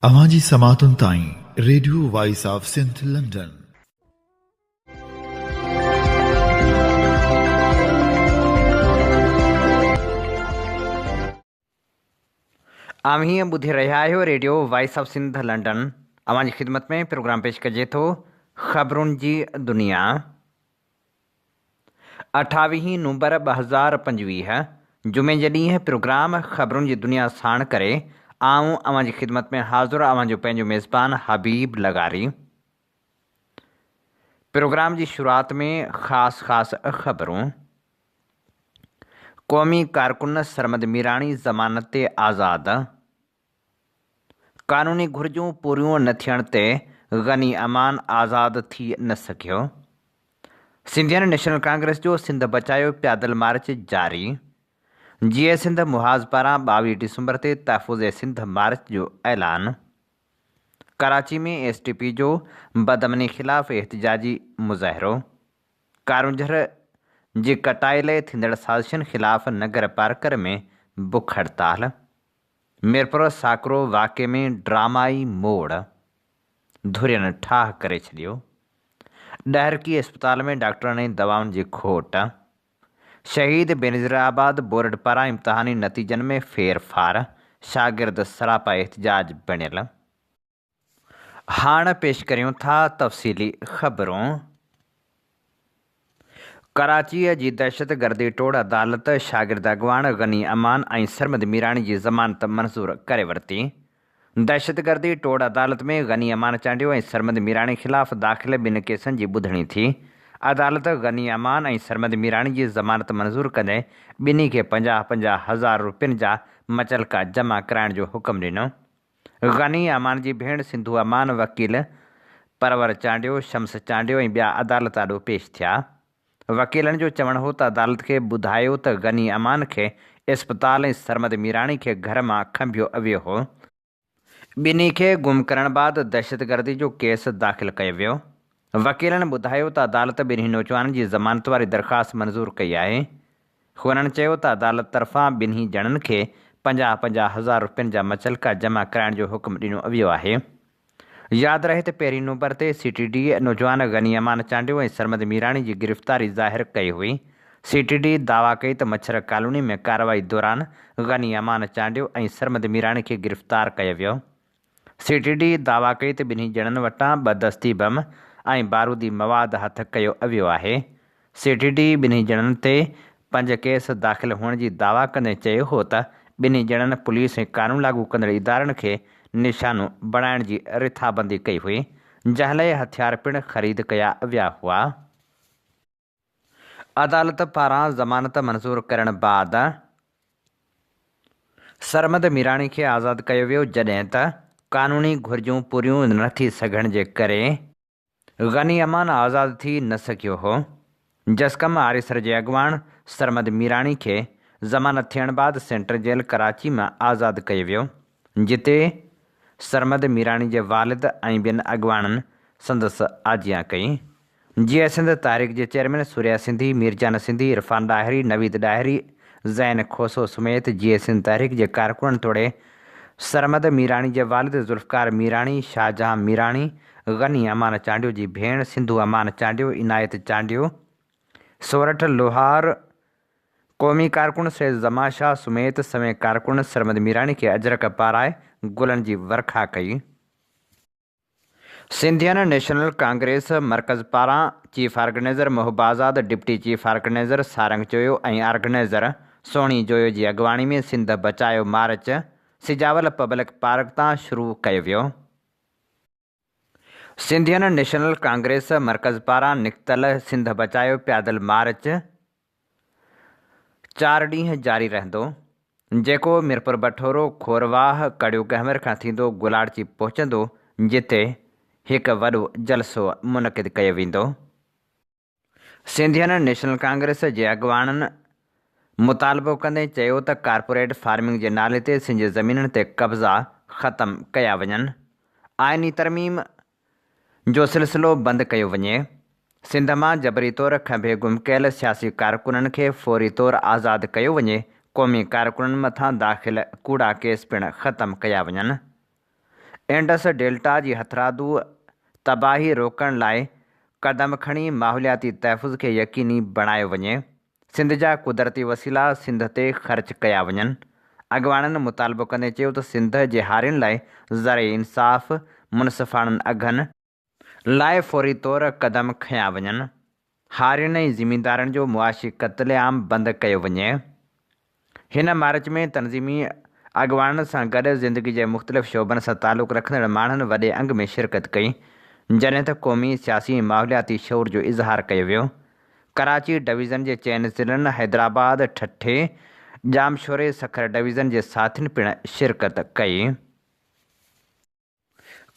اوهان جي سماعتن تائين radio voice of Sindh London. اوهين ٻڌي رهيا آهيو radio voice of Sindh London. اوهان جي خدمت ۾ پروگرام پيش ڪجي ٿو خبرن جي دنيا. اٺاويهين نومبر 2025 جمعي جي ڏينهن پروگرام خبرن جي دنيا ساڻ ڪري آئون اوهان جي خدمت ۾ حاضر اوهان جو پنهنجو ميزبان حبيب لغاري. پروگرام جي شروعات ۾ خاص خاص خبرون. قومي ڪارڪن سرمد ميراڻي ضمانت تي آزاد. قانوني گهرجون پوريون نه ٿيڻ تي غني امان آزاد ٿي نه سگهيو. سنڌين نيشنل ڪانگريس جو سنڌ بچايو پيادل مارچ جاري. جيئي سنڌ محاذ پاران 22 ڊسمبر تي تحفظ سنڌ مارچ جو اعلان. ڪراچي ۾ ايس ٽي پي جو بدامني خلاف احتجاجي مظاهرو. ڪارونجهر جي ڪٽائي لئه ٿيندڙ سازشن خلاف نگر پارڪر ۾ بک هڙتال. ميرپور ساڪرو واقعي ۾ ڊرامائي موڙ، ڌرين ٺاهه ڪري ڇڏيو، ڏهرڪي اسپتال ۾ ڊاڪٽرن ۽ دوائن جي کوٽ، شهيد بينظيرآباد بورڊ پاران امتحاني نتيجن ۾ ڦيرڦار، شاگرد سراپا احتجاج بڻيل. هاڻ پيش ڪريون ٿا تفصيلي خبرون. ڪراچيء جي دهشتگردي ٽوڙ عدالت شاگرد اڳواڻ غني امان ۽ سرمد ميراڻي جي ضمانت منظور ڪري ورتي. دهشتگردي ٽوڙ عدالت ۾ غني امان چانڊيو ۽ سرمد ميراڻي خلاف داخل ٻن ڪيسن جي ٻڌڻي ٿي. عدالت غني امان ۽ سرمد ميراڻي جي ضمانت منظور ڪندي ٻنهي کي 50 50 هزار روپين جا مچلڪا جمع ڪرائڻ جو حڪم ڏنو. غني امان جي ڀيڻ سنڌو امان، وڪيل پرور چانڊيو، شمس چانڊيو ۽ ٻيا عدالت آڏو پيش ٿيا. وڪيلن جو چوڻ هو ته عدالت کي ٻڌايو ته غني امان کي اسپتال ۽ سرمد ميراڻي کي گهر مان کنڀيو ويو هو. ٻنهي کي گم ڪرڻ بعد دهشتگردي جو ڪيس داخل ڪيو ويو. وڪيلن ٻڌايو ته عدالت ٻنهي نوجوانن جي ضمانت واري درخواست منظور ڪئي آهي. هنن چيو ته عدالت طرفان ٻنهي ڄڻن کي 50 50 هزار روپين جا مچلڪا جمع ڪرائڻ جو حڪم ڏنو ويو آهي. ياد رهي ته پهرين نومبر تي سي ٽي ڊي نوجوان غني امان چانڊيو ۽ سرمد ميراڻي جي گرفتاري ظاهر ڪئي هئي. سي ٽي ڊي دعويٰ ڪئي ته مڇر ڪالوني ۾ ڪارروائي دوران غني امان چانڊيو ۽ سرمد ميراڻي کي گرفتار ڪيو ويو. سي ٽي ڊي دعويٰ ڪئي ته ٻنهي ڄڻن وٽان ٻه دستي بم ۽ بارودي مواد هٿ ڪيو ويو آهي. سي ٽي ڊي ٻنهي ڄڻن تي پنج ڪيس داخل هئڻ جي دعويٰ ڪندي چيو هو ته ٻنهي ڄڻن پوليس ۽ قانون لاڳو ڪندڙ ادارن کي نشانو بڻائڻ جي رٿابندي ڪئي هئي، جنهن لاء هٿيار پڻ خريد ڪيا ويا هئا. عدالت پاران ضمانت منظور ڪرڻ بعد سرمد ميراڻي کي آزاد ڪيو ويو جڏهن ته قانوني گهرجون پوريون نه ٿي سگهڻ جي ڪري غني امان آزاد ٿي نه سگهيو هو. جسقم آريسر جي اڳواڻ سرمد ميراڻي کي ضمانت ٿيڻ بعد سينٽر جيل ڪراچي مان آزاد ڪيو ويو جتي سرمد ميراڻي جي والد ۽ ٻين اڳواڻن سندس آجيان ڪئي. جيئي سنڌ تحريڪ جي چيئرمين سوريا سنڌي، ميرجان سنڌي، عرفان ڏاهري، نويد ڏاهري، زين کوسو سميت جيئي سنڌ تحريڪ جي ڪارڪنن توڙي سرمد ميراڻي جي والد ذوالفقار ميراڻي، شاهجهان ميراڻي، غني امان چانڊيو جي ڀيڻ سنڌو امان چانڊيو، عنايت چانڊيو، سورٺ لوهار، قومي ڪارڪن سيد زمان شاهه سميت سوين ڪارڪنن سرمد ميراڻي کي اجرڪ پارائي گلن جي ورکا ڪئي. سنڌين نيشنل ڪانگريس مرڪز پاران chief organizer Mohib Azad, deputy chief organizer Sarang Joyo ۽ organizer Sohni Joyo جي اڳواڻي ۾ سنڌ بچايو مارچ سجاول پبلڪ پارڪ تان شروع ڪيو ويو. سنڌين نيشنل ڪانگريس مرڪز پاران نڪتل سنڌ بچايو پيادل مارچ چار ڏينهن جاري رهندو، جيڪو ميرپور بٺورو، کورواهه، ڪڙيو گهنور کان ٿيندو گلاڙچي پهچندو، جتي هڪ وڏو جلسو منعقد ڪيو ويندو. سنڌين نيشنل ڪانگريس جي اڳواڻن مطالبو ڪندي چيو ته ڪارپوريٽ فارمنگ جي نالي تي سنڌ جي زمينن تي قبضا ختم ڪيا وڃن، آئيني ترميم جو سلسلو بند ڪيو وڃي، سنڌ مان جبري طور کنڀي گم ڪيل سياسي ڪارڪنن کي فوري طور آزاد ڪيو وڃي، قومي ڪارڪنن مٿان داخل ڪوڙا ڪيس پڻ ختم ڪيا وڃن. انڊس ڊيلٽا جي هٿرادو تباهي روڪڻ لاء قدم کڻي ماحولياتي تحفظ کي يقيني بڻايو وڃي، سنڌ جا قدرتي وسيلا سنڌ تي خرچ ڪيا وڃن. اڳواڻن مطالبو ڪندي چيو ته سنڌ جي هارين لاء زرعي انصاف، منصفاڻن اگهن، لاء فوري طور قدم کنيا وڃن، هارين ۽ زميندارن جو معاشي قتل عام بند ڪيو وڃي. هن مارچ ۾ تنظيمي اڳواڻن سان گڏ زندگي جي مختلف شعبن سان تعلق رکندڙ ماڻهن وڏي انگ ۾ شرڪت ڪئي، جڏهن ته قومي، سياسي ۽ ماحولياتي شعور جو اظهار ڪيو ويو. ڪراچي ڊويزن جي چئن ضلعن حيدرآباد، ٺٽي، ڄامشوري، سکر ڊويزن جي ساٿين پڻ شرڪت ڪئي.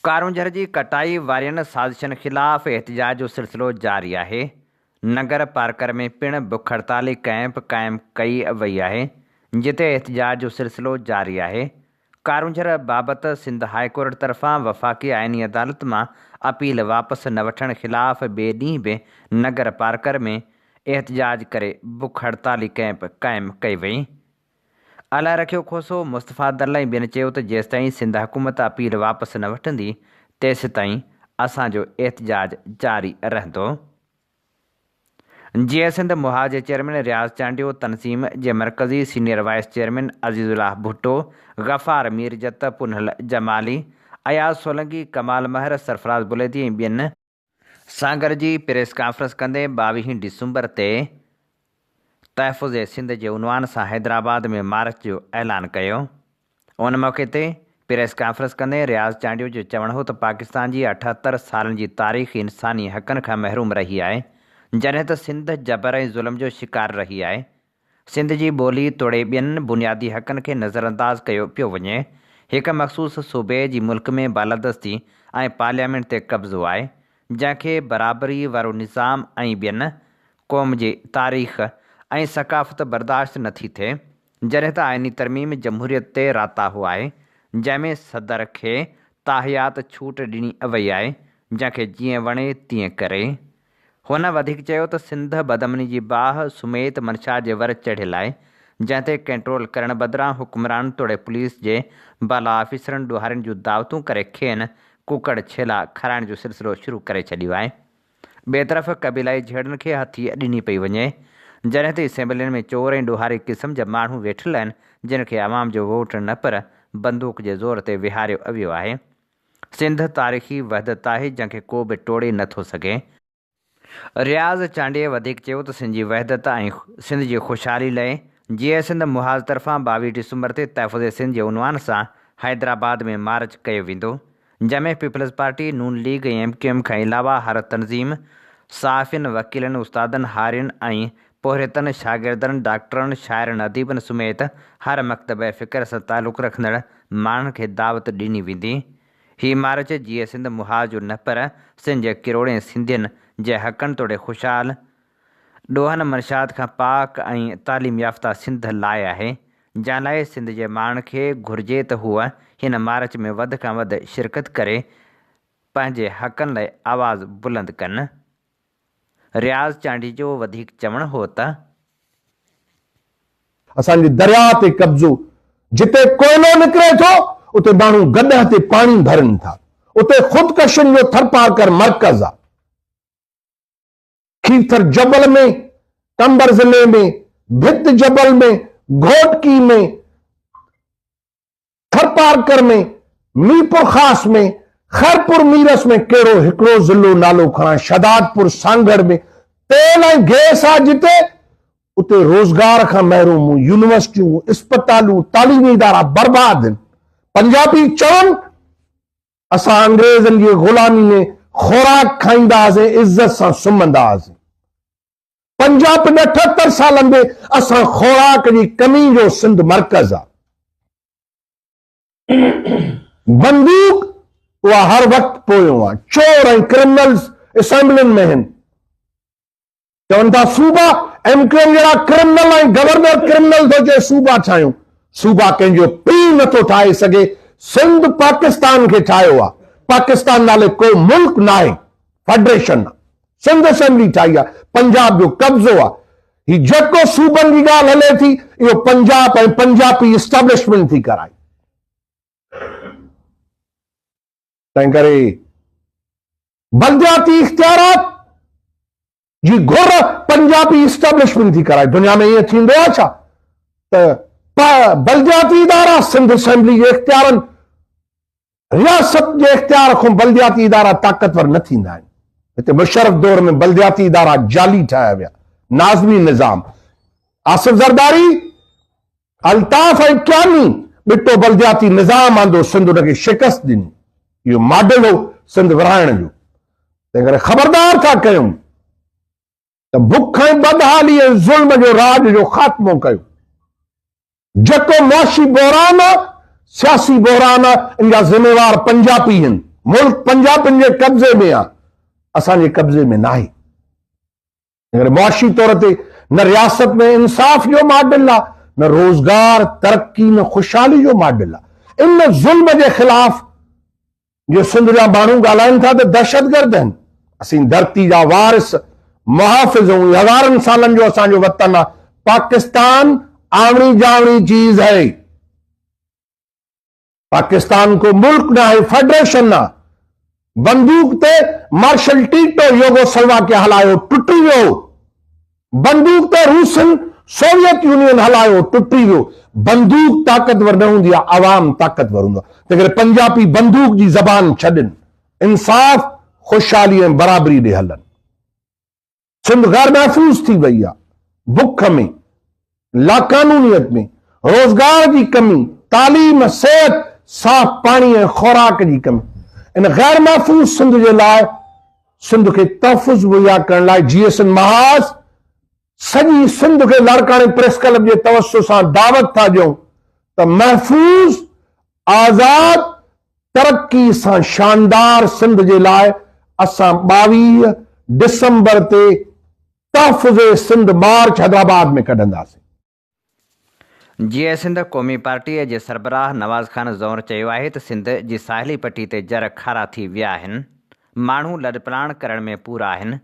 ڪارونجهر جي ڪٽائي وارين سازشن خلاف احتجاج جو سلسلو جاري آهي، ننگر پارڪر ۾ پڻ بک هڙتالي ڪئمپ قائم ڪئي وئي آهي، جتي احتجاج جو سلسلو جاري آهي. ڪارونجهر بابت سنڌ هاء ڪورٽ طرفان وفاقي آئيني عدالت مان اپيل واپس نه وٺڻ خلاف ٻئي ڏينهن به ننگر پارڪر ۾ احتجاج ڪري بک هڙتالي ڪئمپ قائم ڪئي وئي. الهه رکيو کوسو، مصطفيٰ دل ۽ ٻين چيو ته جيستائين سنڌ حڪومت اپيل واپس نه وٺندي تيسيتائين اسان جو احتجاج جاري رهندو. جيئي سنڌ محاذ جي چيئرمين رياض چانڊيو، تنظيم جي مرڪزي senior vice chairman Azizullah Bhutto, Ghaffar Mirjat, Punhal Jamali, Ayaz Solangi, Kamal Mehar, Sarfraz Buledi ۽ ٻين سان گڏجي پريس ڪانفرنس ڪندي ٻاويهين ڊسمبر تي تحفظ سنڌ جي عنوان سان حيدرآباد ۾ مارچ جو اعلان ڪيو. ان موقعي تي پريس ڪانفرنس ڪندي رياض چانڊيو جو چوڻ هو ته پاڪستان جي 78 سالن جي تاريخ انساني حقن کان محروم رهي آهي، جڏهن ته سنڌ جبر ۽ ظلم جو شڪار رهي آهي. سنڌ جي ٻولي توڙي ٻين بنيادي حقن کي نظرانداز ڪيو پيو وڃي. هڪ مخصوص صوبي جي ملڪ ۾ بالادستي ۽ پارليامينٽ تي قبضو آهي، جنهن کي برابري وارو نظام ۽ ٻين قوم جي تاريخ ۽ ثقافت برداشت نه ٿي ٿئي. جڏهن ته آئيني ترميم جمهوريت تي راتاهو آهي، جنهن ۾ صدر کي تاحيات ڇوٽ ڏني وئي آهي، جنهن کي جيئن وڻي تيئن ڪري. هن وڌيڪ چيو ته سنڌ بدامني جي باهه سميت منشا جي ور چڙهيل آهي، جنهن تي ڪنٽرول ڪرڻ بدران حڪمرانن توڙي پوليس جي بالا آفيسرن ڏوهارين جون دعوتون ڪري کين ڪڪڙ ڇيلا کارائڻ جو سلسلو شروع ڪري ڇڏيو آهي. ٻئي طرف قبيلائي جهيڙن کي هٿي ڏني پئي وڃي، جڏهن ته اسيمبلين ۾ چور ۽ ڏوهاري قسم جا ماڻهو ويٺل آهن، جن کي عوام جو ووٽ نه پر بندوق جي زور تي ويهاريو ويو آهي. سنڌ تاريخي وحدت آهي جنهن کي ڪو به ٽوڙي نه ٿو سگهي. رياض چانڊيي وڌيڪ چيو ته سنڌ جي وحدت ۽ سنڌ جي خوشحالي لئه جيئي سنڌ محاذ طرفان 22 ڊسمبر تي تحفظ سنڌ جي عنوان سان حيدرآباد ۾ مارچ ڪيو ويندو جنهن ۾ پيپلز پارٽي، نون ليگ ۽ ايم ڪيو ايم کان علاوه هر تنظيم، صحافين، وڪيلن، استادن، هارين ۽ پورهيتن، شاگردن، ڊاڪٽرن، شاعرن، اديبن سميت هر مڪتبه فڪر سان تعلق رکندڙ ماڻهن کي دعوت ڏني ويندي. هي مارچ جيئي سنڌ محاذ جو نه پر سنڌ جي ڪروڙين سنڌين جي حقن توڙي خوشحال، ڏوهن منشيات کان پاڪ ۽ تعليم يافته سنڌ لاء آهي، جنهن لاء سنڌ جي ماڻهن کي گهرجي ته هو هن مارچ ۾ وڌ کان وڌ شرڪت ڪري پنهنجي حقن لاء آواز بلند ڪن. رياض چانڊيي جو وڌيڪ چوڻ هو ته. اسان جي درياء تي قبضو، جتي ڪوئلو نڪري ٿو اتي ماڻهو گڏهه تي پاڻي ڀرين ٿا، اتي خودڪشين جو ٿرپارڪر مرڪز آ. کيرٿر جبل ۾، قمبر ضلعي ۾، ڀت جبل ۾، گهوٽڪي ۾، ٿرپارڪر ۾، ميرپورخاص ۾، خيرپور ميرس ۾ ڪهڙو هڪڙو ضلعو نالو کڻان شهدادپور سانگهڙ ۾ تيل ۽ گئس آ جتي اتي روزگار کان محروم يونيورسٽيون اسپتالون تعليمي ادارا برباد آهن پنجابي چون اسان انگريزن جي غلامي ۾ خوراڪ کائيندا هئاسين عزت سان سمهندا هئاسين پنجاب ۾ 78 سالن ۾ اسان خوراڪ جي ڪمي جو سنڌ مرڪز آ. بندوق اها هر وقت پويون آ. چور ۽ ڪرمنلز اسيمبلين ۾ هن. چون ٿا صوبا ايم ڪيو ايم جهڙا ڪرمنل ۽ گورنر ڪرمنل ٿو چئي صوبا ٺاهيون. صوبا ڪنهن جو پيء نٿو ٺاهي سگهي. سنڌ پاڪستان کي ٺاهيو آ. پاڪستان نالي ڪو ملڪ ناهي. فيڊريشن آ. سنڌ اسيمبلي ٺاهي آ، پنجاب جو قبضو آ، هي جيڪو صوبن جي ڳالهه هلي ٿي اهو پنجاب ۽ پنجابي اسٽيبلشمينٽ ٿي ڪرائي. تنهن ڪري بلدياتي اختيارات جي گهر پنجابي اسٽيبلشمينٽ ٿي ڪرائي. دنيا ۾ ائين ٿيندو آهي ڇا ته بلدياتي ادارا سنڌ اسيمبلي جي اختيارن رياست جي اختيار کان بلدياتي ادارا طاقتور نه ٿيندا آهن. هتي مشرف دور ۾ بلدياتي ادارا جعلي ٺاهيا ويا. ناظمي نظام آصف زرداري، الطاف ۽ ڪياني ٻٽو بلدياتي نظام آندو، سنڌ ان کي شڪست ڏني. اهو ماڊل هو سنڌ ورهائڻ جو. تنهن ڪري خبردار ٿا ڪيون ته بک ۽ بدحالي ۽ ظلم جو راڄ جو خاتمو ڪيو. جيڪو معاشي بحران آ، سياسي بحران آ، ان جا ذميوار پنجاپي آهن. ملڪ پنجاپين جي قبضي ۾ آ، اسان جي قبضي ۾ ناهي. تنهنڪري معاشي طور تي نه رياست ۾ انصاف جو ماڊل آ، نه روزگار، ترقي، نه خوشحالي جو ماڊل آ. ان ظلم جي خلاف جو سنڌ جا ماڻهو ڳالهائن ٿا ته دهشتگرد آهن. اسين ڌرتي جا وارث، محافظ آهيون. هي هزارن سالن جو اسان جو وطن آ. پاڪستان آوڻي جاوڻي چيز هي. پاڪستان ڪو ملڪ ناهي، فيڊريشن آ. بندوق تي مارشل ٽيٽو يوگوسلواڪيا هلايو، ٽٽي ويو. بندوق تي روسين سوويت يونين هلايو، ٽٽي ويو. بندوق طاقتور نه هوندي آهي، عوام طاقتور هوندو آهي. تنهنڪري پنجابي بندوق جي زبان ڇڏين، انصاف، خوشحالي ۽ برابري ڏي هلن. سنڌ غير محفوظ ٿي وئي آهي، بک ۾، لاقانونيت ۾، روزگار جي ڪمي، تعليم، صحت، صاف پاڻي ۽ خوراڪ جي ڪمي. ان غير محفوظ سنڌ جي لاء سنڌ کي تحفظ مهيا ڪرڻ لاء جي ايس اين محاذ سڄي سنڌ کي لاڙڪاڻي پريس ڪلب جي توسط سان دعوت ٿا ڏيون ته محفوظ، آزاد، ترقي سان شاندار سنڌ جي لاء اسان 22 ڊسمبر تي تحفظ سنڌ مارچ حيدرآباد ۾ ڪڍنداسين. جيئي سنڌ قومي پارٽيء جي سربراهه نواز خان زئور چيو آهي ته سنڌ جي ساحلي پٽي تي جر کارا ٿي ويا آهن، ماڻهو لڏپلاڻ ڪرڻ ۾ پورا آهن،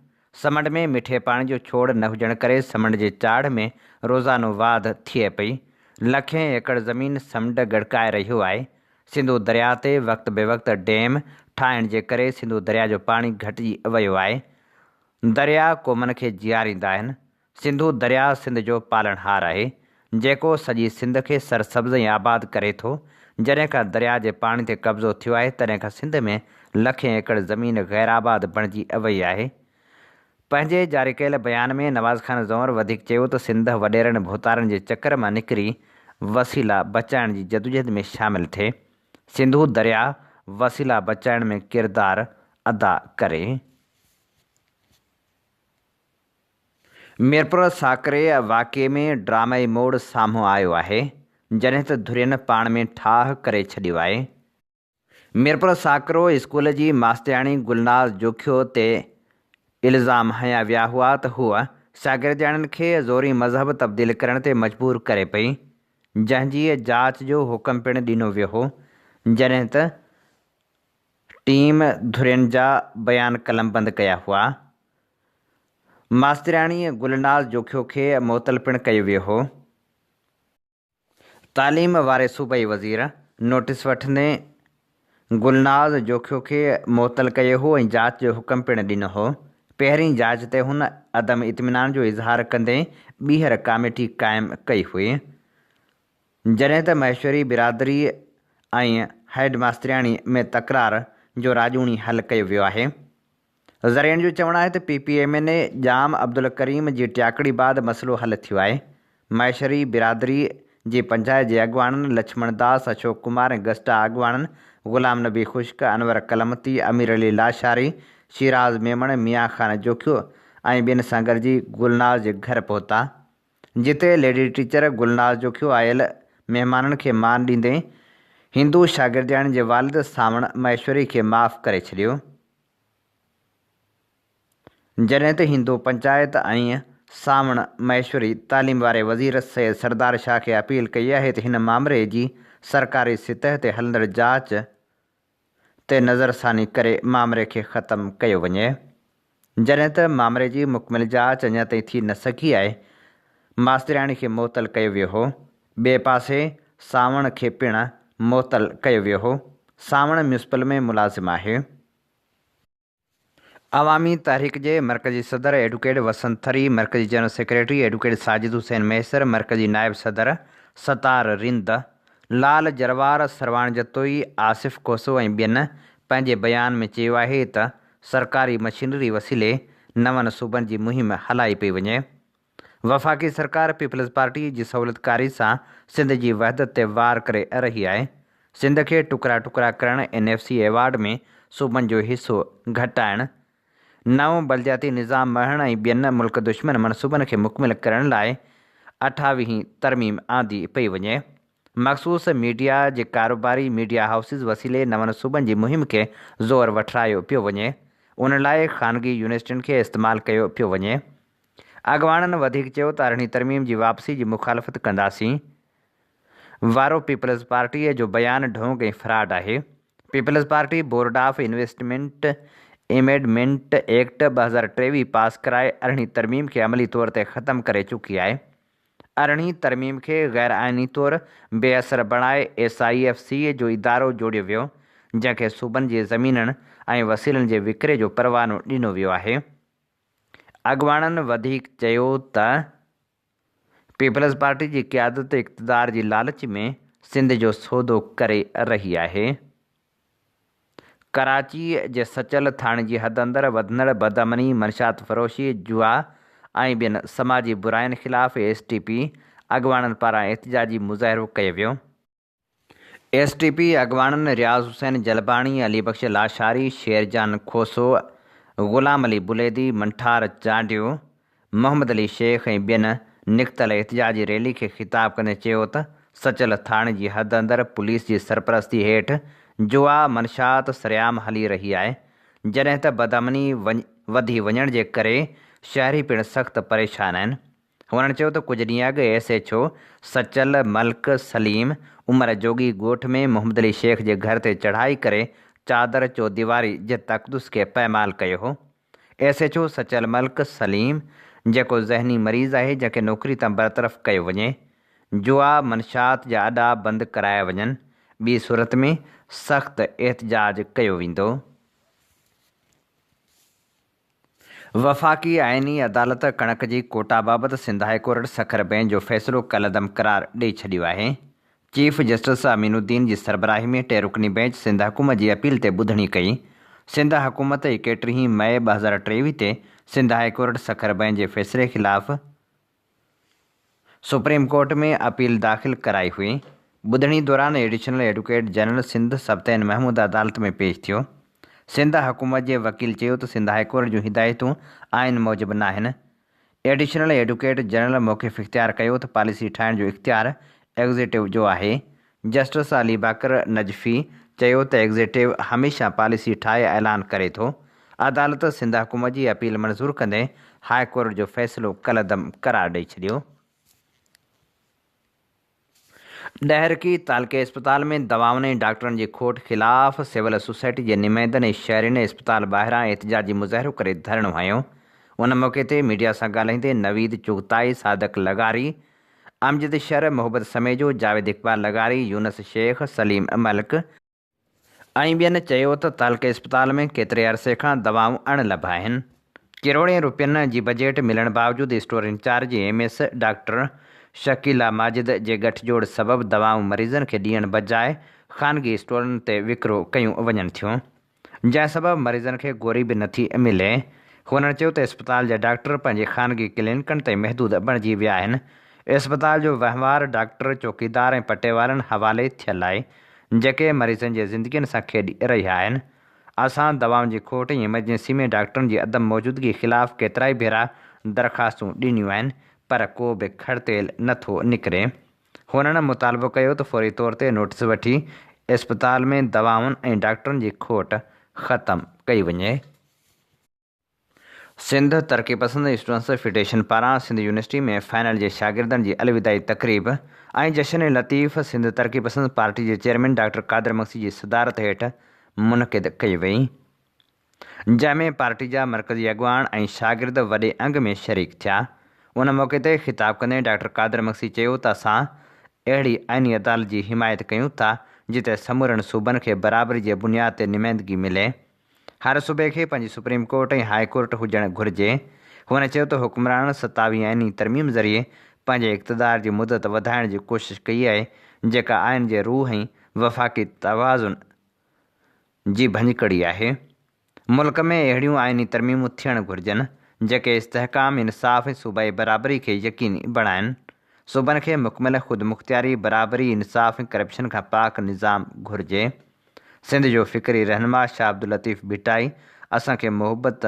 سمنڊ ۾ مٺي پاڻي جو ڇوڙ نه هجڻ ڪري سمنڊ جي چاڙهه ۾ روزانو واڌ ٿئي پئي، لکين ايڪڙ زمين سمنڊ ڳڙڪائي رهيو آهي، سنڌو درياء تي وقت بي وقت ڊيم ٺاهڻ جي ڪري سنڌو درياء جو پاڻي گهٽجي ويو آهي، درياء قومن کي جياريندا آهن، سنڌو درياء سنڌ جو پالڻهار آهي، جيڪو سڄي سنڌ کي سرسبز ۽ آباد ڪري ٿو. جڏهن کان درياء جي پاڻي تي قبضو ٿيو آهي، تڏهن کان سنڌ ۾ لکين ايڪڙ زمين غيرآباد بڻجي وئي آهي. پنهنجي جاري ڪيل بيان ۾ نواز خان زئور وڌيڪ چيو ته سنڌ وڏيرن ڀوتارن جي چڪر مان نڪري وسيلا بچائڻ جي جدوجهد ۾ شامل ٿئي. سنڌو درياء وسيلا بچائڻ ۾ ڪردار ادا ڪري. ميرپور ساڪري واقعي ۾ ڊرامائي موڙ سامهون آيو آهي، جڏهن ته ڌرين پاڻ ۾ ٺاهه ڪري ڇڏيو آهي. ميرپور ساڪرو اسڪول جي ماسترياڻي گلناز جوکيو تي الزام هنيا ويا هئا ته هوء شاگردياڻين کي زوري مذهب تبديل ڪرڻ تي مجبور ڪري پئي، جنهن جي جاچ جو حڪم پڻ ڏنو ويو هو، جڏهن ته ٽيم ڌرين جا بيان قلمبند ڪيا هئا. ماسترياڻي گلناز جوکيو کي معطل پڻ ڪيو ويو هو. تعليم واري صوبائي وزير نوٽيس وٺندي گلناز جوکيو کي معطل ڪيو هو ۽ جاچ جو حڪم پڻ ڏنو هو. پهرين جاچ تي هن عدم اطمينان جو اظهار ڪندي ٻيهر ڪاميٽي قائم ڪئي هئي. جڏهن ته مهيشوري برادري ۽ هيڊ ماسترياڻي ۾ تڪرار جو راڄوڻي حل ڪيو ويو آهي. ذريعن جو چوڻ آهي ته P P M N A Jam Abdulkarim جي ٽياڪڙي بعد مسئلو حل ٿيو آهي. مهيشري برادري جي پنچائت جي اڳواڻن لڇمڻ داس، اشوڪ ڪمار ۽ گسٽا اڳواڻن غلام نبي خشڪ، انور ڪلمتي، امير علي لاشاري، شيراز ميمڻ، ميان خان جوکيو ۽ ٻين سان گڏجي گلناز جي گهر پهتا. جتي ليڊي ٽيچر گلناز جوکيو آيل مهمانن کي مان ڏيندي هندو شاگردياڻي جي والد سانوڻ مهيشوري کي معاف ڪري ڇڏيو. جڏهن ته هندو پنچائت ۽ سانوڻ مهيشوري تعليم واري وزير سيد سردار شاهه کي اپيل ڪئي آهي ته هن مامري جي سرڪاري سطح تي هلندڙ جاچ تي نظرثاني ڪري مامري کي ختم ڪيو وڃي. جڏهن ته مامري جي مڪمل جاچ اڃا تائين ٿي نه سگهي آهي. ماسترياڻي کي معطل ڪيو ويو هو. ٻئي پاسي سانوڻ کي پڻ معطل ڪيو ويو هو. سانوڻ ميونسپل ۾ ملازم آهي. عوامي تحريڪ جي مرڪزي صدر ايڊوڪيٽ وسنت ٿري، مرڪزي general secretary advocate Sajid Hussain Mahesar, مرڪزي نائب صدر ستار رند، لال جروار، سرواڻ جتوئي، آصف کوسو ۽ ٻين پنهنجي بيان ۾ چيو آهي ته سرڪاري مشينري وسيلي نون صوبن جي مهم هلائي پئي وڃي. وفاقي سرڪار پيپلز پارٽي جي سهولتڪاري سان سنڌ جي وحدت تي وار ڪري رهي آهي. سنڌ کي ٽڪرا ٽڪرا ڪرڻ، اين ايف سي ايوارڊ ۾ صوبن جو حصو گهٽائڻ، نئون بلدياتي نظام مڙهڻ ۽ ٻين ملڪ دشمن منصوبن کي مڪمل ڪرڻ لاء اٺاويهين ترميم آندي پئي وڃي. مخصوص ميڊيا جي ڪاروباري ميڊيا هائوسز وسيلي نون صوبن جي مهم کي زور وٺرايو پيو وڃي. ان لاء خانگي يونيورسٽين کي استعمال ڪيو پيو وڃي. اڳواڻن وڌيڪ چيو ته ارڙهين ترميم جي واپسي جي مخالفت ڪنداسين وارو پيپلز پارٽيء جو بيان ڍونگ ۽ فراڊ آهي. Peoples party board of investment amendment act 2023 pass ڪرائي ارڙهين ترميم کي عملي طور تي ختم ڪري چڪي آهي. ارڙهين ترميم کي غير آئيني طور بي اثر بڻائي ايس I F C جو ادارو جوڙيو ويو جنهن کي صوبن جي زمينن ۽ وسيلن جي وڪري جو پروانو ڏنو ويو آهي. اڳواڻن وڌيڪ چيو ته پيپلز پارٽي جي قيادت اقتدار جي لالچ ۾ سنڌ جو سودو ڪري رهي آهي. ڪراچي جي سچل ٿاڻي جي حد اندر وڌندڙ بدامني، منشيات فروشي، جوا ۽ ٻين سماجي براين خلاف ايس ٽي پي اڳواڻن پاران احتجاجي مظاهرو ڪيو ويو. ايس ٽي پي اڳواڻن رياض حسين جلباڻي، علي بخش لاشاري، شير جان کوسو، غلام علي بليدي، منٺار چانڊيو، محمد علي شيخ ۽ ٻين نڪتل احتجاجي ريلي کي خطاب ڪندي چيو ته سچل ٿاڻي جي حد اندر پوليس جي سرپرستي هيٺ جوا منشيات سرعام هلي رهي آهي جڏهن ته بدامني وڌي وڃڻ جي ڪري شهري پڻ سخت پريشان آهن. هنن چيو ته ڪجهه ڏينهن اڳ S H O Sachal Malik Saleem Umar Jogi ڳوٺ ۾ محمد علي شيخ جي گهر تي چڙهائي ڪري چادر چوديواري جي تقدس کي پائمال ڪيو هو. S H O Sachal Malik Saleem جيڪو ذهني مريض آهي جنهن کي نوڪري تان برطرف ڪيو وڃي. جوا منشيات جا اڏا بند ڪرايا وڃن ٻي صورت ۾ سخت احتجاج ڪيو ويندو. وفاقي آئيني عدالت ڪڻڪ جي ڪوٽا بابت Sindh high court Sukkur bench جو فيصلو ڪالعدم قرار ڏئي ڇڏيو آهي. چيف جسٽس امين الدين جي سربراهي ۾ ٽي رڪني بئنچ سنڌ حڪومت جي اپيل تي ٻڌڻي ڪئي. سنڌ حڪومت ايڪيٽرهين مئي 2023 تي Sindh high court Sukkur bench جي فيصلي خلاف سپريم ڪورٽ ۾ اپيل داخل ڪرائي هئي. ٻڌڻي دوران additional advocate general Sindh Sibtain Mahmood عدالت ۾ پيش ٿيو. سنڌ حڪومت جي وڪيل چيو ته سنڌ هاء ڪورٽ جون هدايتون آئين موجب ناهن. ايڊيشنل ايڊوڪيٽ جنرل موقف اختيار ڪيو ته پاليسي ٺاهڻ جو اختيار ايگزيٽو جو آهي. جسٽس علي باقر نجفي چيو ته ايگزيٽو هميشه پاليسي ٺاهي اعلان ڪري ٿو. عدالت سنڌ حڪومت جي اپيل منظور ڪندي هاء ڪورٽ جو فيصلو ڪالعدم قرار ڏئي ڇڏيو. ڏهرڪي تعلقي اسپتال ۾ دوائن ۽ ڊاڪٽرن جي کوٽ خلاف سول سوسائٽي جي نمائندن ۽ شهرين اسپتال ٻاهران احتجاجي مظاهرو ڪري ڌرڻو هنيو. ان موقعي تي ميڊيا سان ڳالهائيندي نويد چغتائي، صادق لغاري، امجد شر، محبت سميجو، جاويد اقبال لغاري، يونس شيخ، سليم ملڪ، ۽ ٻين چيو ته تعلقي اسپتال ۾ ڪيتري عرصي کان دوائون اڻ لڀ آهن، ڪروڙين روپين جي بجيٽ ملڻ باوجود store incharge M S doctor Shakeela Majid جي ڳٺ جوڙ سبب دوائون مريضن کي ڏيڻ بجاء خانگي اسٽورن تي وڪرو ڪيون وڃن ٿيون جنهن سبب مريضن کي گوري به نٿي ملي. هنن چيو ته اسپتال جا ڊاڪٽر پنهنجي خانگي ڪلينڪن تائين محدود بڻجي ويا آهن، اسپتال جو وهنوار ڊاڪٽر، چوڪيدار ۽ پٽيوالن حوالي ٿيل آهي، جيڪي مريضن جي زندگين سان کيڏي رهيا آهن. اسان دوائن جي کوٽ ۽ ايمرجنسي ۾ ڊاڪٽرن جي عدم موجودگي خلاف ڪيترائي ڀيرا درخواستون ڏنيون آهن پر ڪو به کڙتيل نه ٿو نڪري. هنن مطالبو ڪيو ته فوري طور تي نوٽيس وٺي اسپتال ۾ دوائن ۽ ڊاڪٽرن جي کوٽ ختم ڪئي وڃي. سنڌ ترقي پسند اسٽوڊنٽس فيڊريشن پاران سنڌ يونيورسٽي ۾ فائنل جي شاگردن جي الوداعي تقريب ۽ جشن لطيف سنڌ ترقي پسند پارٽي جي چيئرمين ڊاڪٽر قادر مگسي جي صدارت هيٺ منعقد ڪئي وئي جنهن ۾ پارٽي جا مرڪزي اڳواڻ ۽ شاگرد وڏي انگ ۾ شريڪ ٿيا ان موقعي تي خطاب ڪندي ڊاڪٽر قادر مگسي چيو ته اسان اهڙي آئيني عدالت جي حمايت ڪيون ٿا جتي سمورن صوبن کي برابري جي بنياد تي نمائندگي ملي. هر صوبي کي پنهنجي سپريم ڪورٽ ۽ هاء ڪورٽ هجڻ گهرجي. هن چيو ته حڪمرانن ستاويهين آئيني ترميم ذريعي پنهنجي اقتدار جي مدت وڌائڻ جي ڪوشش ڪئي آهي، جيڪا آئين جي روح ۽ وفاقي توازن جي ڀڃڪڙي آهي. ملڪ ۾ اهڙيون آئيني ترميمون ٿيڻ گهرجن، جيڪي استحڪام، انصاف ۽ صوبائي برابري کي يقيني بڻائين. صوبن کي مڪمل خودمختياري، برابري، انصاف ۽ ڪرپشن کان پاڪ نظام گهرجي. سنڌ جو فڪري رهنما شاهه عبداللطيف ڀٽائي اسان کي محبت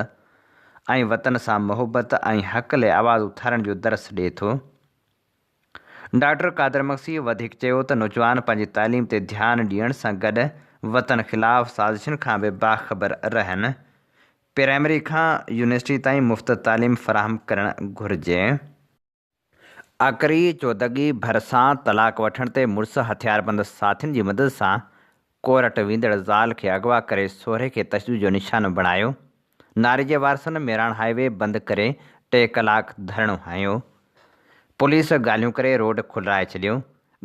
۽ وطن سان محبت ۽ حق لئه آواز اٿارڻ جو درس ڏئي ٿو. ڊاڪٽر قادر مگسي وڌيڪ چيو ته نوجوان پنهنجي تعليم تي ڌيان ڏيڻ سان گڏ وطن خلاف سازشن کان به باخبر رهن. پرائمري کان يونيورسٽي تائين مفت تعليم فراهم ڪرڻ گهرجي. اڪري چودڳي ڀرسان طلاق وٺڻ تي مڙس هٿياربند ساٿين جي مدد سان ڪورٽ ويندڙ زال کي اغوا ڪري سهري کي تشدد جو نشانو بڻايو. ناري جي وارثن ميراڻ هاء وي بند ڪري ٽي ڪلاڪ ڌرڻو هنيو. پوليس ڳالهيون ڪري روڊ کولرائي ڇڏيو.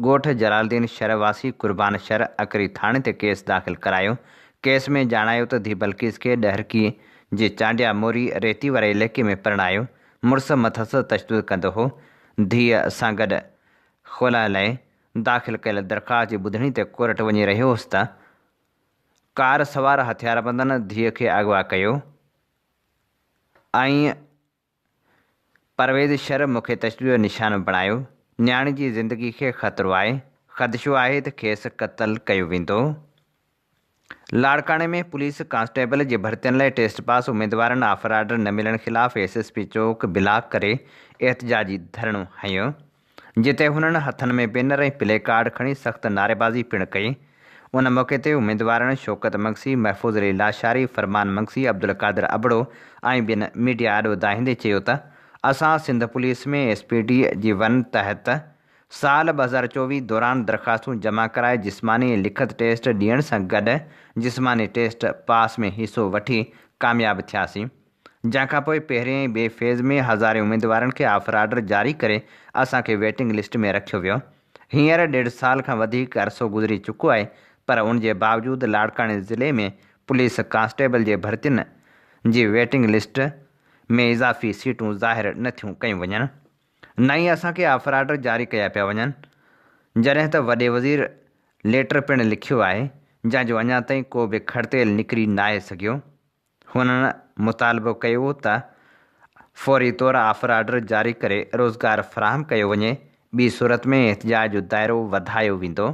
ڳوٺ جلال الدين شھر واسي قربان شھر اڪري ٿاڻي تي ڪيس داخل ڪرايو. ڪيس ۾ ڄاڻايو ته ڌي بلقيس کي ڏهرڪي جي چانڊيا موري ريتي واري علائقي ۾ پرڻايو. مڙس مٿس تشدد ڪندو هو. ڌيء سان گڏ خلع لاء داخل ڪيل درخواست جي ٻڌڻي تي ڪورٽ وڃي رهيو هوس ته ڪار سوار هٿياربندن ڌيء کي اغوا ڪيو ۽ پرويز شر مون کي تشدد جو نشانو بڻايو، نياڻي جي زندگي کي خطرو آهي، خدشو آهي ته کيس قتل ڪيو ويندو. لاڙڪاڻي ۾ پوليس ڪانسٽيبل جي ڀرتين لاء ٽيسٽ پاس اميدوارن آفر آرڊر نه ملڻ خلاف ايس ايس پي چوڪ بلاڪ ڪري احتجاجي ڌرڻو هنيو. جتي هنن هٿن ۾ بينر ۽ پلي ڪارڊ کڻي سخت نعريبازي پڻ ڪئي. ان موقعي تي اميدوارن شوڪت مگسي، محفوظ علي لاشاري، فرمان مگسي، عبدالقادر ابڙو ۽ ٻين ميڊيا آڏو دانهيندي چيو ته اسان Sindh police ۾ S P D جي ون تحت سال 2024 دوران درخواستون جمع ڪرائي جسماني ۽ لکت ٽيسٽ ڏيڻ سان گڏ جسماني ٽيسٽ پاس ۾ حصو وٺي ڪامياب ٿياسين. جنهن کانپوء پهرين ۽ ٻئي فيز ۾ هزارين اميدوارن کي آفر آرڊر جاري ڪري اسان کي ويٽنگ لسٽ ۾ رکيو ويو. هينئر ڏيڍ سال کان وڌيڪ عرصو گذري چڪو آهي پر ان جي باوجود لاڙڪاڻي ضلعي ۾ پوليس ڪانسٽيبل جي ڀرتين جي ويٽنگ لسٽ ۾ اضافي سيٽون ظاهر نه ٿيون ڪيون وڃن نه ئي اسان کي آفر آرڊر جاري ڪيا پيا وڃن جڏهن ته وڏي وزير ليٽر پڻ لکيو آهي جنهن جو اڃا تائين ڪو به کڙتيل نڪري ناهي سگهيو. هنن مطالبو ڪيو ته فوري طور آفر آرڊر جاري ڪري روزگار فراهم ڪيو وڃي، ٻي صورت ۾ احتجاج جو دائرو وڌايو ويندو.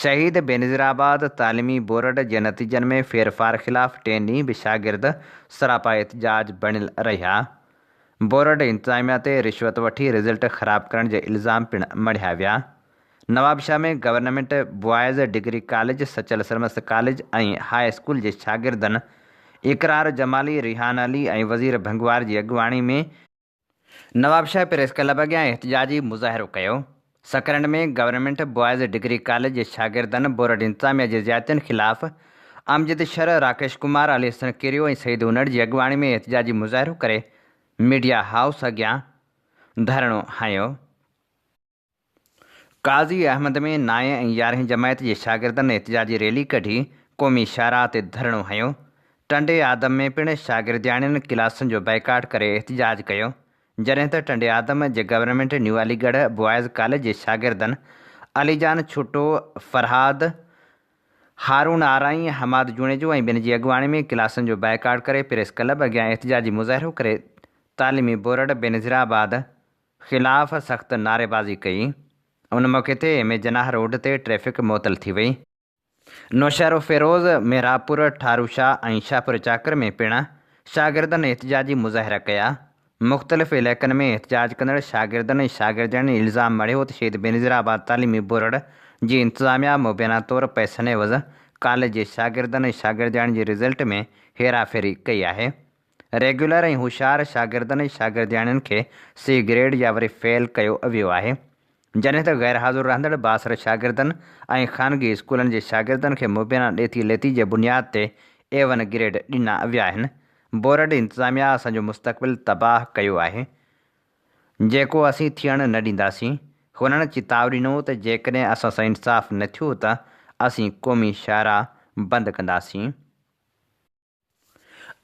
شهيد بينظيرآباد تعليمي بورڊ جي نتيجن ۾ ڦيرڦار خلاف ٽئين ڏينهن به شاگرد سراپا احتجاج بڻيل رهيا. بورڊ انتظاميا تي رشوت وٺي رزلٽ خراب ڪرڻ جا الزام پڻ مڙهيا ويا. Nawabshah ۾ government boys degree college, Sachal Sarmast college ۽ high school جي شاگردن اقرار جمالي، ريحان علي ۽ وزير ڀنگوار جي اڳواڻي ۾ نوابشاهه پريس ڪلب اڳيان احتجاجي مظاهرو ڪيو. Sakrand ۾ government boys degree college جي شاگردن بورڊ انتظاميا جي زيادتين خلاف امجد شر، راڪيش ڪمار، علي حسن ڪيريو ۽ سعيد انڙ جي اڳواڻي ۾ احتجاجي مظاهرو ڪري ميڊيا هائوس اڳيان ڌرڻو هنيو. قاضي احمد ۾ نائين ۽ يارهين جماعت جي شاگردن احتجاجي ريلي ڪڍي قومي شاهراهه تي ڌرڻو هنيو. ٽنڊي آدم ۾ پڻ شاگردياڻين ڪلاسن جو بائيڪاٽ ڪري احتجاج ڪيو. جڏهن ته ٽنڊي آدم جي government new Aligarh boys college جي شاگردن علي جان ڇٽو، فرهاد، هارون آرائين، حماد جوڻيجو ۽ ٻين جي اڳواڻي ۾ ڪلاسن جو بائيڪاٽ ڪري پريس ڪلب اڳيان احتجاجي مظاهرو ڪري تعليمي بورڊ بينظيرآباد خلاف سخت نعريبازي ڪئي. ان موقعي تي ايم اي جناح روڊ تي ٽريفڪ معطل ٿي وئي. نوشهروفيروز، محرابپور، ٺاروشاهه ۽ شاهپور چاڪر ۾ پڻ شاگردن احتجاجي مظاهرا ڪيا. مختلف علائقن ۾ احتجاج ڪندڙ شاگردن ۽ شاگردياڻين الزام مڙهيو ته شهيد بينظيرآباد تعليمي بورڊ جي انتظاميا مبينا طور پئسن عيوض ڪاليج جي شاگردن ۽ شاگردياڻين جي رزلٽ ۾ هيراڦيري ڪئي آهي. ريگيولر ۽ هوشيار شاگردن ۽ شاگردياڻين کي سي گريڊ يا وري فيل ڪيو ويو آهي. جڏهن ته غير حاضر رهندڙ بااثر شاگردن ۽ خانگي اسڪولن جي شاگردن کي مبينا ڏيتي ليتي جي بنياد تي اي ون گريڊ ڏنا ويا آهن. بورڊ انتظاميا اسان جو مستقبل تباهه ڪيو آهي. جيڪو اسين ٿيڻ نه ڏينداسين. هنن چتاء ڏنو ته جيڪڏهن اسان سان انصاف نه ٿيو ته اسين قومي شاهراهه بند ڪنداسين.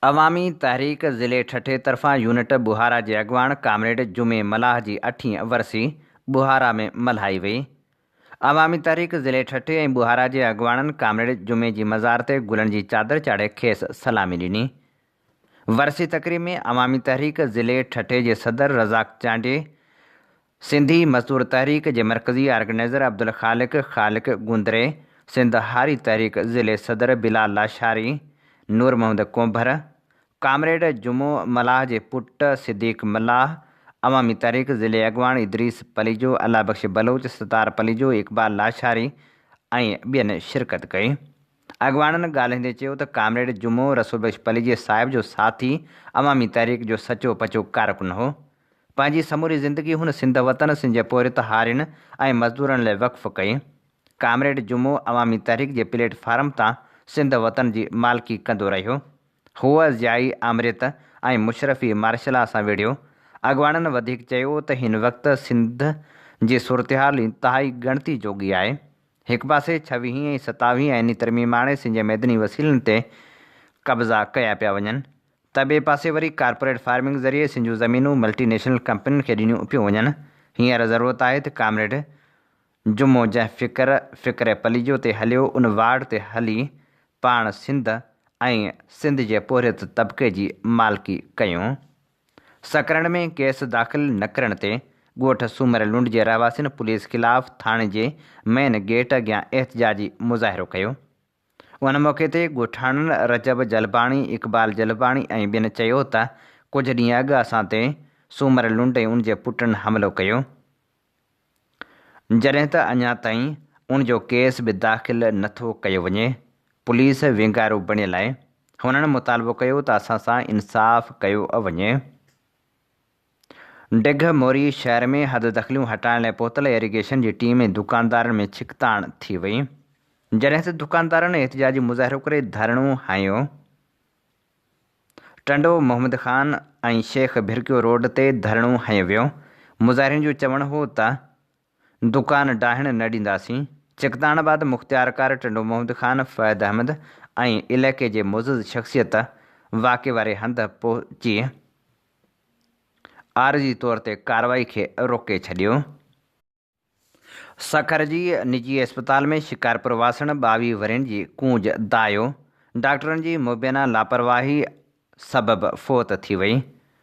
عوامي تحريڪ ضلعي ٺٽي طرفان يونٽ ٻوهارا جي اڳواڻ ڪامريڊ جمعي ملاح جي اٺين ورسي ٻوهارا ۾ ملهائي وئي. عوامي تحريڪ ضلعي ٺٽي ۽ ٻوهارا جي اڳواڻن ڪامريڊ جمعي جي مزار تي گلن جي چادر چاڙهي کيس سلامي ڏني. ورسي تقريب ۾ عوامي تحريڪ ضلعي ٺٽي جي صدر رزاق چانڊيي، سنڌي مزدور تحريڪ جي مرڪزي آرگنائيزر عبدالخالق خالق گوندري، سنڌ هاري تحريڪ ضلعي صدر بلال لاشاري، نور محمد ڪونڀر، ڪامريڊ جمعو ملاح جي پٽ صديق ملاح، عوامي تحريڪ ضلعي اڳواڻ ادريس پليجو، الله بخش بلوچ، ستار پليجو، اقبال لاشاري ۽ ٻين شرڪت ڪئي. اڳواڻن ڳالهائيندي چيو ته ڪامريڊ جمعو رسول بخش پليجي صاحب جو ساٿي عوامي تحريڪ جو سچو پچو ڪارڪن هو. پنهنجي سموري زندگي هن سنڌ وطن، سنڌ جي پورهيت هارين ۽ مزدورن لاء وقف ڪئي. ڪامريڊ جمعو عوامي تحريڪ جي پليٽ فارم تان سنڌ وطن جي مالڪي ڪندو رهيو. هو ضيائي آمريت ۽ مشرفي مارشلا سان وڙهيو. اڳواڻن وڌيڪ چيو ته هن وقت سنڌ جي صورتحال انتهائي ڳڻتي جوڳي آهي. هڪ پاسي ڇويهين ۽ ستاويهين آئيني ترميم آڻي سنڌ جي معدني وسيلن تي قبضا ڪيا پيا وڃن. ته ٻئي پاسي وري ڪارپوريٽ فارمنگ ذريعي سنڌ جون زمينون ملٽي نيشنل ڪمپنين کي ڏنيون پيون وڃن. هينئر ضرورت آهي ته ڪامريڊ جمعو جنهن فڪر، فڪر پليجو تي هليو ان واڙ تي هلي پاڻ سنڌ ۽ سنڌ جي پورهيت طبقي جي مالڪي ڪيون. سڪرنڊ ۾ ڪيس داخل نه ڪرڻ تي ڳوٺ سومر لنڊ جي رهواسين پوليس خلاف ٿاڻي جي مين گيٽ اڳيان احتجاجي مظاهرو ڪيو. ان موقعي تي ڳوٺاڻن رجب جلباڻي، اقبال جلباڻي ۽ ٻين چيو ته ڪجهه ڏينهن اڳ اسان تي سومر لنڊ ۽ ان جي پٽن حملو ڪيو، جڏهن ته اڃا تائين ان جو ڪيس به داخل نه ٿو ڪيو وڃي، پوليس وينگارو بڻيل آهي، هنن مطالبو ڪيو ته اسان سان انصاف ڪيو وڃي. ڊگهه موري شهر ۾ حددخليون هٽائڻ لاء پهتل ايريگيشن جي ٽيم ۽ دڪاندارن ۾ ڇڪتاڻ ٿي وئي، جڏهن ته دڪاندارن احتجاجي مظاهرو ڪري ڌرڻو هنيو. ٽنڊو محمد خان ۽ شيخ ڀرڪيو روڊ تي ڌرڻو هنيو ويو، مظاهرين جو چوڻ هو ته دڪان ڊاهڻ نه ڏينداسين، ڇڪتاڻ بعد مختيارڪار ٽنڊو محمد خان فهد احمد ۽ علائقي جي معزز شخصيت واقعي واري هنڌ پهچي عارضي طور تي ڪارروائي کي روڪي ڇڏيو. سکر جي نجي اسپتال ۾ شڪارپور واسڻ 22 ورهين جي ڪونج دايو ڊاڪٽرن جي مبينا لاپرواهي سبب فوت ٿي وئي.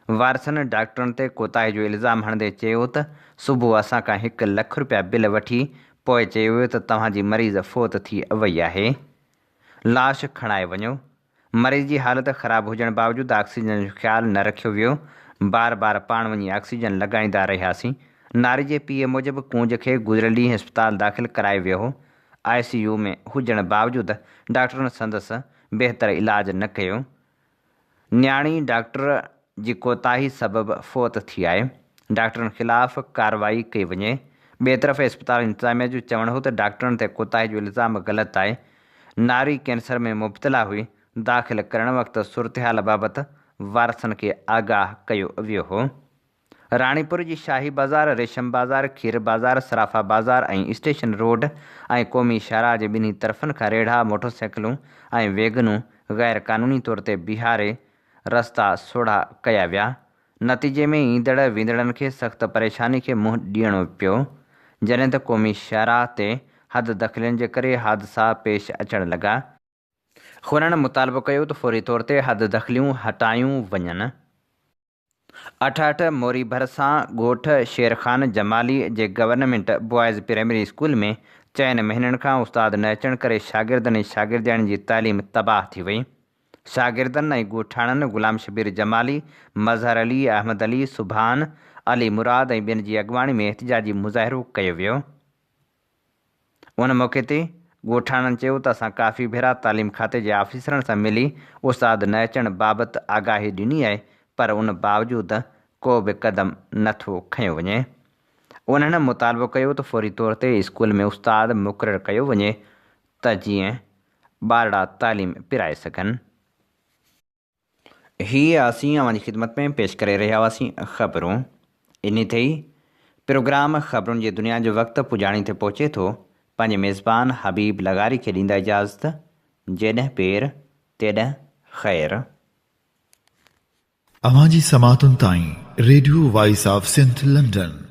وارثن ڊاڪٽرن تي ڪوتاهي جو الزام هڻندي چيو ته صبح اسان کان هڪ لک رپيا بل وٺي پوء چيو ويو ته توهان جي مريض فوت ٿي وئي آهي لاش کڻائي وڃو. مريض جي حالت خراب هجڻ باوجود آڪسيجن جو خيال نه رکيو ويو، بار بار پاڻ وڃي آڪسيجن لڳائيندا رهياسين. ناري جي پيء موجب ڪونج کي گذريل ڏينهن اسپتال داخل ڪرايو ويو هو، آء سي يو ۾ هجڻ باوجود ڊاڪٽرن سندس بهتر علاج نه ڪيو. نياڻي ڊاڪٽر جي ڪوتاهي سبب فوت ٿي آهي، ڊاڪٽرن خلاف ڪارروائي ڪئي وڃي. ٻئي طرف اسپتال انتظاميا جو چوڻ هو ته ڊاڪٽرن تي ڪوتاهي جو الزام غلط آهي، ناري ڪينسر ۾ مبتلا هئي، داخل ڪرڻ وقت صورتحال بابت وارثن کي آگاهه ڪيو ويو هو. راڻيپور جي شاهي بازار، ريشم بازار، کير بازار، صرافا بازار ۽ اسٽيشن روڊ ۽ قومي شاهراهه جي ٻنهي طرفن کان ريڙها، موٽرسائيڪلون ۽ ويگنون غير قانوني طور تي بيهاري رستا سوڙها ڪيا ويا، نتيجي ۾ ايندڙ ويندڙن کي سخت پريشاني کي منهن ڏيڻو پيو، جڏهن ته قومي شاهراهه تي حد دخلين جي ڪري حادثا پيش اچڻ لڳا. هنن مطالبو ڪيو ته فوري طور تي حد دخليون هٽايون وڃن. 68 موري ڀرسان ڳوٺ شير خان جمالي جي گورنمينٽ بوائز پرائمري اسڪول ۾ چئن مهينن کان استاد نه اچڻ ڪري شاگردن ۽ شاگردياڻين جي تعليم تباهه ٿي وئي. شاگردن ۽ ڳوٺاڻن غلام شبير جمالي، مظهر علي، احمد علي، سبحان، علي مراد ۽ ٻين جي اڳواڻي ۾ احتجاجي مظاهرو ڪيو ويو. ان موقعي تي ڳوٺاڻن چيو ته اسان ڪافي ڀيرا تعليم کاتي جي آفيسرن سان ملي استاد نه اچڻ بابت آگاهي ڏني آهي پر ان باوجود ڪو به قدم نه ٿو کنيو وڃي. انهن مطالبو ڪيو ته فوري طور تي اسڪول ۾ استاد مقرر ڪيو وڃي ته جيئن ٻارڙا تعليم پرائي سگهن. هي اسين اوهان جي خدمت ۾ پيش ڪري رهيا هئاسين خبرون. انهي تي ئي پروگرام خبرن جي دنيا جو وقت پڄاڻي تي پهچي ٿو. پنهنجي ميزبان حبيب لغاري کي ڏيندا اجازت، جيڏهن پير، تيڏهن خير. اوهان جي سماعتن تائين radio voice of Sindh London.